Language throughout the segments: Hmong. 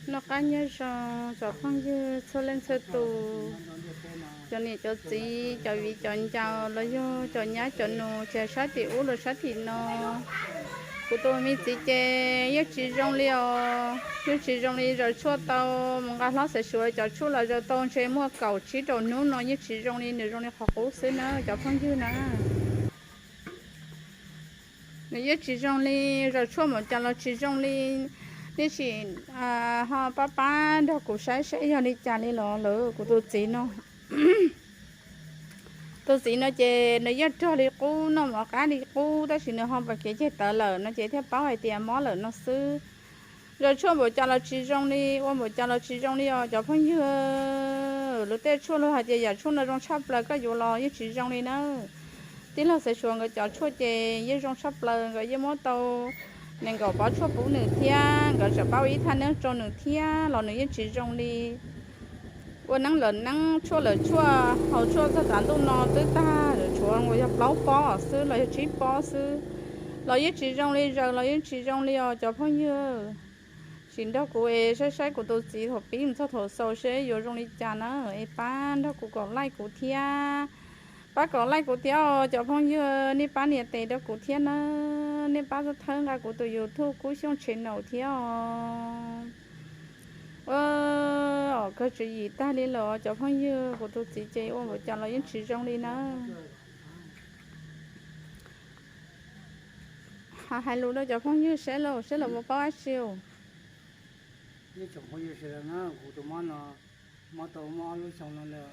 Noj qab nyob zoo cov phooj ywg txhua leej txhua tus, cov niam cov txiv, cov viv cov ncaus los yog cov nyab cov nus, tsis hais sab tim ub los sab tim no. Kuv tus me txiv ces yeej tsis zoo li os, yeej tsis zoo li. Zaws tshuaj tau mus nqa hlob xaiv suav cov tshuaj los zaws tau ntshe muaj kaum tsib rau hnub no yeej tsis zoo li, nws zoo li qhov qub xwb na cov phooj ywg na. Nws yeej tsis zoo li, zaws tshuaj npaum cas los tsis zoo li. Neb sim ho pab pab nrog kuv saib seb yog li cas li los lawm kuv tus txiv no. Tus txiv no ces nws yeej rog li qub, noj mov qab li qub, tab sis nws ho pas kev ceg tawv lawm no ces thiaj paub hais tias mob lawm no xwb. Zaws tshuaj npaum cas los tsis zoo li, ua npaum cas los tsis zoo li os cov phooj ywg. Luag tej tshuaj luag hais tias yam tshuaj no zoo tshaj plaws, koj yuav los yeej tsis zoo li na. Tij laug xaiv suav nkawd cov tshuaj ces yeej zoo tshaj plaws, nkawd yeej muab tau nees nkaum pob tshuaj pub nws thiab, nkawd tseem pab ua ib thaj neeb rau nws thiab los nws yeej tsis zoo li. Ua neeb lawm neeb, tshuaj lawm tshuaj, haus tshuaj txog tav ntuj no twb tag, tshuav uas yog plaub pob xwb los yog tsib pob xwb los yeej tsis zoo li, zaws los yeej tsis zoo li os cov phooj ywg. Sim nrog kuv es saib saib kuv tus txiv thaum pib mus txog thaum xaus seb yuav zoo li cas na, es pab nrog kuv kom like kuv thiab. Pab kom like kuv thiab os cov phooj ywg, nej pab nias tes rau kuv thiab na, nej pab thawb nqa kuv tus YouTube Kub Xyooj Channel thiab os. Ua, kawg tswv yim tag li lawm cov phooj ywg, kuv tus txiv ces ua npaum cas los yeej tsis zoo li na. Hais lus rau cov phooj ywg seb lauj, seb lawv puas paub dab tsi os. Ib tsoom phooj ywg sawv daws na, kuv tus mob no mob tau muaj ob lub xyoo no lawm,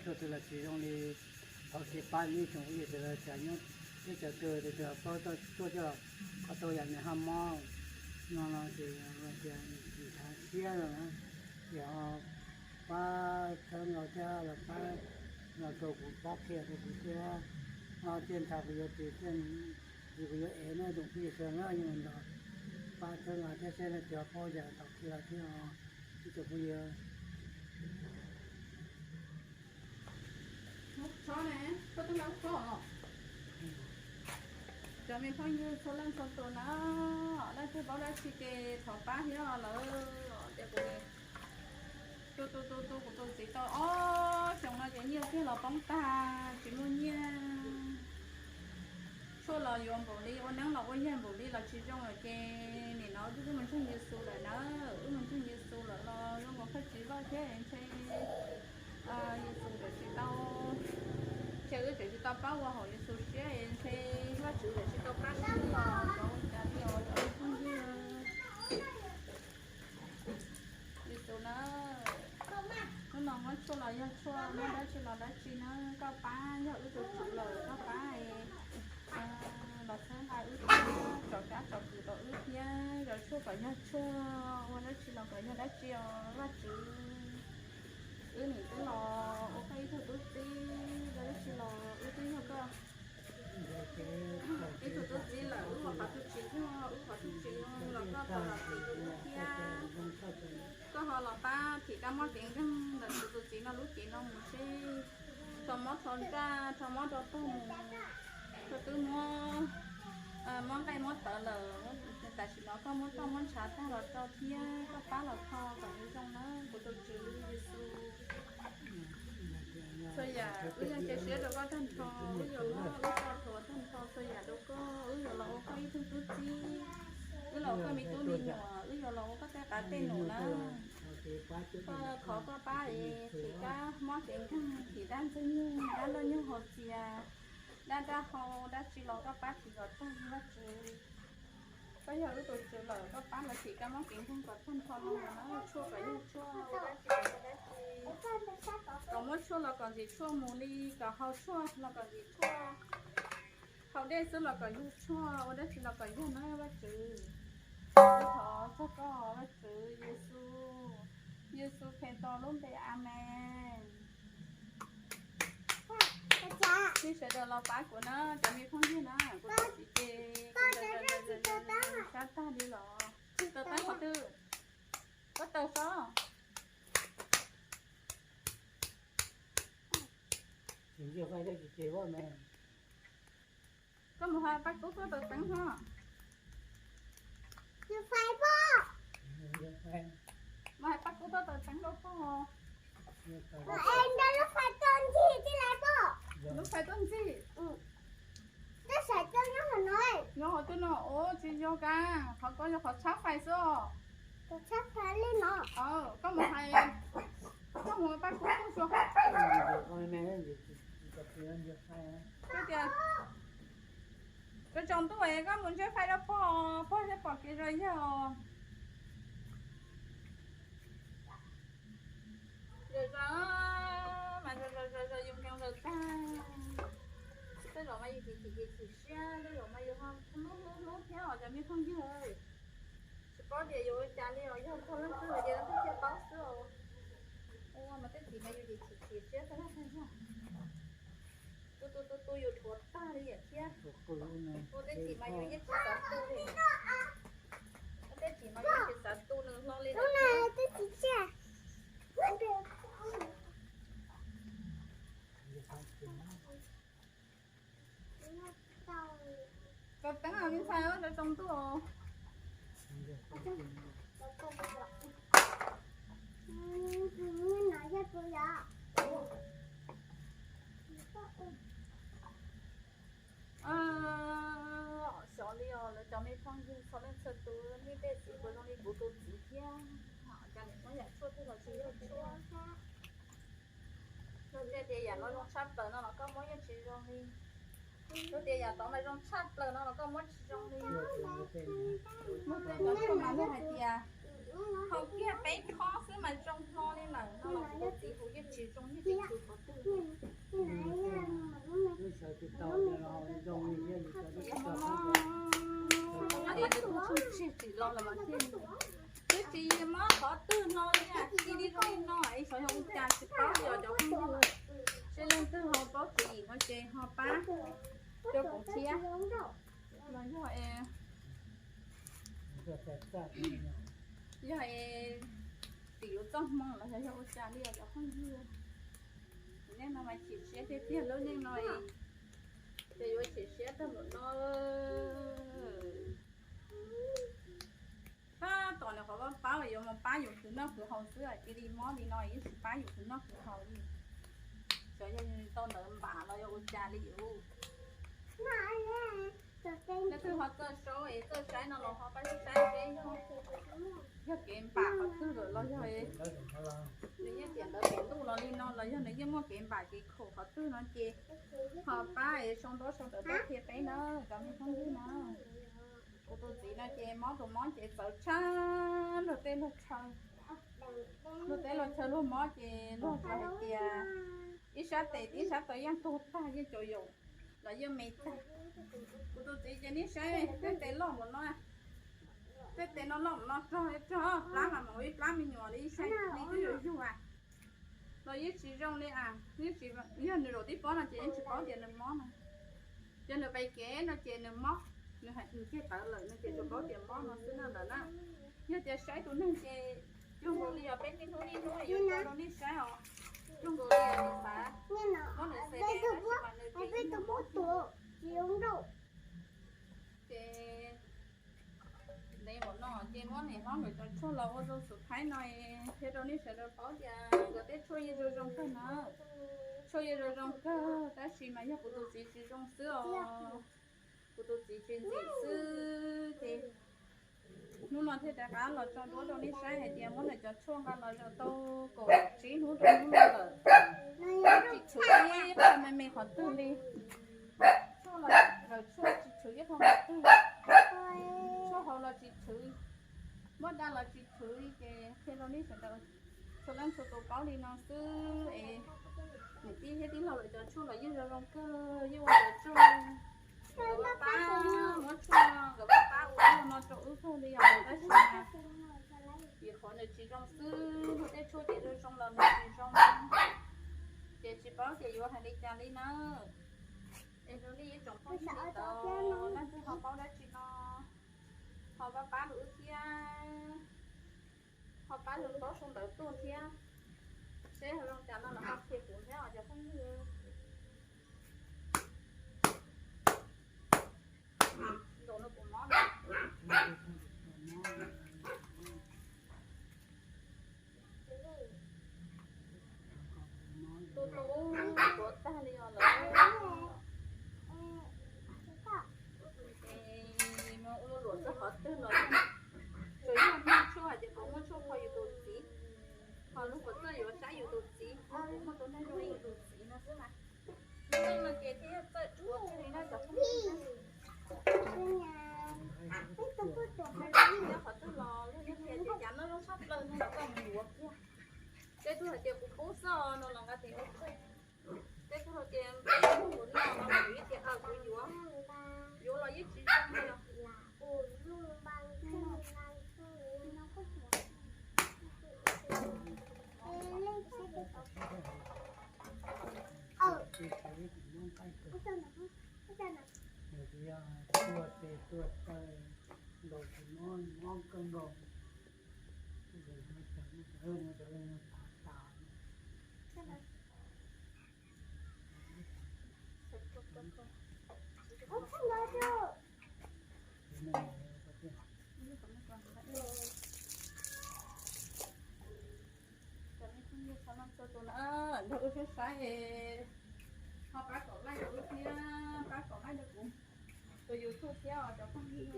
tuaj twg los tsis zoo li. Thov kev pab ib tsoom phooj ywg sawv daws, cas nyob teb chaws twg twg twg paub tuaj coj los kho tau yam nws ho mob no no ces tias ntshav siab no na, ces ho pab txhawb nqa thiab los pab los rau kuv, pab qhia rau kuv thiab, thiaj ntshai kuv yuav tsis, kuv yuav ev na, tsoom phooj ywg sawv daws na, yeej nrog pab txhawb nqa thiab seb leej twg ho paub cas tau qhia thiab os ib tsoom phooj ywg. Cov me phooj ywg txhua leej txhua tus na, leej twg paub dab tsi ces thov pab thiab lawm. Ces kuv tu tu tu tu kuv tus txiv tau ob xyoos no ces nyiaj kiag los poob tag, tsis muaj nyiaj. Tshuaj los yuav npaum li, ua neeb los ua yag npaum li los tsis zoo lawm ces nim no wb twb mus ntseeg Yexus lawm na, wb mus ntseeg Yexus lawm los zoo nkaus koj tsis vaj thiab ntshe Yexus tawm tsis tau, ntshe wb tawm tsis tau pab ua haum Yexus siab, ntshe Vajtswv tawm tsis tau pab wb los cov ua cas li os cov phooj ywg. Yexus na, hnub no muab tshuaj los yog tshuaj, muab dab tsi los dab tsi na, koj pab yog wb tus tswv lawm, koj pab los txhawb nqa wb thiab, tsom kab tsom kwm rau wb thiab, zaws tshuaj kom yog tshuaj, ua dab tsi los kom yog dab tsi os Vajtswv. Wb nim twb los ua koj ib tug tub txib, ua dab tsi los wb twb yog koj ib tug tub txib lawm, wb ua qhov twg tsis yog, wb qhov twg tsis zoo los koj tau los txhim rau wb thiab. Koj ho los pab thim kab mob kev nkeeg ntawm kuv tus txiv no lub cev no mus seb, rho mob rho nraj, rho mob rau tag mus, rau twb muab, muab nqaij muab tawv lawm, tam sim no koj muab toj muab ntshav tag los rau thiab, koj pab los kho kom nws zoo na kuv tus tswv Yexus. Txhua yam wb yeej cia siab rau koj tag nrho, wb yuav muab wb txoj hlua tag nrho txhua yam rau koj, wb yuav los ua koj ib tug tub txib, wb los ua koj me tub me nyuam, wb yuav los ua koj tej qav tej num na. Koj thov koj pab es thim kab mob kev nkeeg, thim dab ntxwg nyoog, dab nroj nyuj hauv txias, dab nraj hau, dab tsi los koj pab thim kom tag Vajtswv. Koj yog wb tus tswv lawm, koj pab lawv thim kab mob kev nkeeg kom tag nrho no na, tshuaj kom yog tshuaj, ua dab tsi kom yog dab tsi. Kom muab tshuaj los kom ntxim tshuaj mus li, kom haus tshuaj los kom ntxim tshuaj, haus dej xwb los kom yog tshuaj, ua dab tsi los kom yog na Vajtswv. Wb thov txog koj Vajtswv Yexus, Yexus Khetos lub npe, amees. Peb sawv daws los pab kuv na cov me phooj ywg na, kuv tus txiv ces kuv sab tag li los. Tsis tau tab qhov twg? Koj tau sob. Koj mus hais pab kub tuaj tau teeb ho. Es nrog lub fais tuaj ntxig tij laug pog. Lub fais tuaj ntxig. Nyob qhov twg no? Ua tsis yog kab, qhov ko yog qhov tshab fais xwb os. Koj mus hais, koj mus pab kuv tuaj xwb. Tias, koj tsaus ntuj es koj mus ntsib fais rau pog, pog thiaj pom kev zov yawg os. Zov zov mas zov zov zov zov yus nkees zom tag. Tej zaum mas yus chim chim chim siab, tej zaum mas yus hlub hlub hlub thiab os cov me phooj ywg. Tsis paub tias yuav ua cas li os, yog txog leej twg hais tias leej twg thiaj paub xwb os. Ua mas tej txiv mas yus chim chim chim siab tag zog. Tu tu tu tu yus dhuav tag li thiab. Ua tej txiv mas yus yeej tsis xav tu li. Ua tej txiv mas yus tsis xav tu nws hlo li. Koj teeb me ntxhais, lawv tsaus ntuj. Xyov li os, lawv cov me phooj ywg txhua leej txhua tus, nej tej txiv puas zoo li kuv tus txiv thiab? Cas nim muab yam tshuaj twg los tsis yog tshuaj. Luag tej tias yam no zoo tshaj plaws no los koj muab yeej tsis zoo li. Luag tias yam tod mas zoo tshaj plaws no los koj muab tsis zoo li. Muaj tej cov tshuaj mas luag hais tias haus kiag peb khob xwb mas zoo hlo li lawm no los kuv tus txiv haus yeej tsis zoo, yeej tsis tshwm qhov twg. Twb tsis mob qhov twg hlo li, cia li zoo li no, xyov yog ua cas tsis paub li os cov phooj ywg. Seb leej twg ho paub tswv yim no ces ho pab rau kuv thiab. Los yog es, yog es tim yuav txoj hmoo los yog yog ua cas li os cov phooj ywg. Kuv neej no mas chim siab tiag tiag, lub neej no ces yuav chim siab tag npaum no. Tab tom nws qhov pab pab yuav mus pab yus khwv noj khwv haus xwb, cia li mob li no yeej tsis pab yus khwv noj khwv haus li. Xyov yog tau ntawd npam los yog ua cas li yus. Leej twg ho txawj saib es txawj saib no los ho pab saib seb yog kev npam qhov twg lawm los yog nws yeej tiam ntawd pem ntuj los li no los yog nws yeej muaj kev npam kev khaum qhov twg no ces ho pab es sau ntaub sau ntawv tuaj qhia peb na, cov me phooj ywg na. Kuv tus txiv no ces mob tus mob ces txawv tshaj luag teb luag chaw. Luag teb luag chaw luag mob ces luag txawv hais tias ib sab tes ib sab taw yeej tuag tag, yeej caum yaum los yeej me tag. Kuv tus txiv ces nej saib tej tes loj npaum no, tej tes no loj npaum no rog rog plab mas mus ib plab me nyuam li ib sab hli twb yuav zug a. Los yeej tsis zoo li a, yog nws zaum tib pob no ces yeej tsis paub tias nws mob no. Yog nws pem kev no ces nws mob, nws hais nws kiag tawv lawm no ces tsuas paub tias mob no xwb na lawm na. Yog tias saib tus neeg ces cuag nkaus li yog peb niaj hnub niaj hnub yuav coj rau nej saib os. Cuag nkaus li yog nws xav muab nws xe tab sis mas nws tsis mob ces ntev npaum no ces muab niam hlob nkawd cov tshuaj los ua rau xus phaib no qhia rau nej sawv daws paub tias nkawd tej tshuaj yeej zoo zoo kawg na. Tshuaj yeej zoo zoo kawg tab sis mas yog kuv tus txiv tsis zoo xwb os. Kuv tus txiv tsis ntxim xwb ces hnub no thiaj rov qab los tso duab rau nej saib hais tias muab nws cov tshuaj nqa los zaum tau kaum tsib hnub rau hnub no lawm. Tsis tshwv ib qho me me qhov twg li. Tshuaj los lawm tshuaj tsis tshwv ib qho qhov twg. Tshuaj hauv los tsis tshwv, muab da los tsis tshwv li ces qhia rau nej sawv daws txhua leej txhua tus paub li no xwb es niam tij thiab tij laug lawv cov tshuaj los yeej zoo zoo kawg, yeej ua ntawv tsuag. Nkawd pab muab tshuaj, nkawd pab ua no rau wb kawg li os tab sis mas vim qhov nws tsis zoo xwb, luag tej tshuaj ces zoo zoo los nws tsis zoo, ces tsis paub tias yuav hais li cas li na. Es rau nej ib tsoom phooj ywg li ntawd, leej twg ho paub dab tsi no ho pab pab rau wb thiab, ho pab sau ntaub sau ntawv tuaj thiab, seb ho zoo cas no los ho qhia kuv thiab os cov phooj ywg. Ntaus no kuv mob na. Tej tug hais tias kuv pub xwb no los nqa tes ua txuj. Tej tug hais tias peb mus no los kuv yeej tias kuv yuav, yuav los yeej tsis zoo li os. Tuaj tes tuaj taw, nkaus tsis mob, mob kawg nkaus. Cov me phooj ywg sawv daws txhua tus na, nrog wb saib saib, ho pab kom like rau wb thiab, pab kom like rau kuv tus YouTube thiab os cov phooj ywg.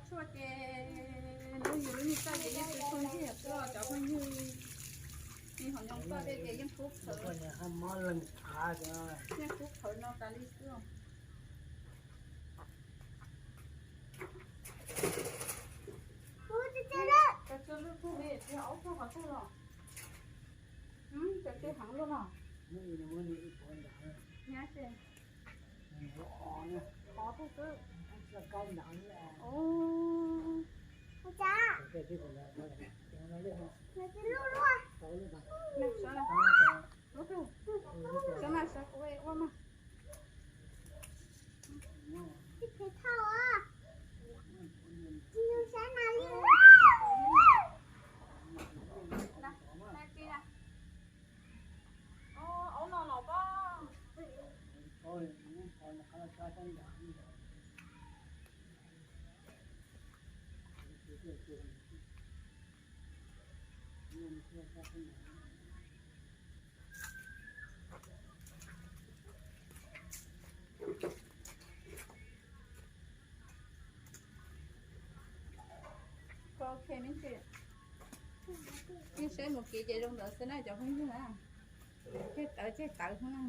Tshuaj ces lub yus lub me txaj ces yeej tsis tshua ntsig xwb os cov phooj ywg. Me hom nyoos txoj tej ces yeej kub qhawv, yeej kub qhawv no tas li xwb. Cov tsw lwj tug li, tsis yog aub tug qhov twg los? Cov tsw heev luaj no. Nyab tsis, qhov twg xwb. Sawv mas, sawv kuv ua mas. Aub no los pob. Ok me ntsis, nej saib mus kev ces zoo ntawd xwb na cov phooj ywg na. Ceg tawv ceg tawv xwb na.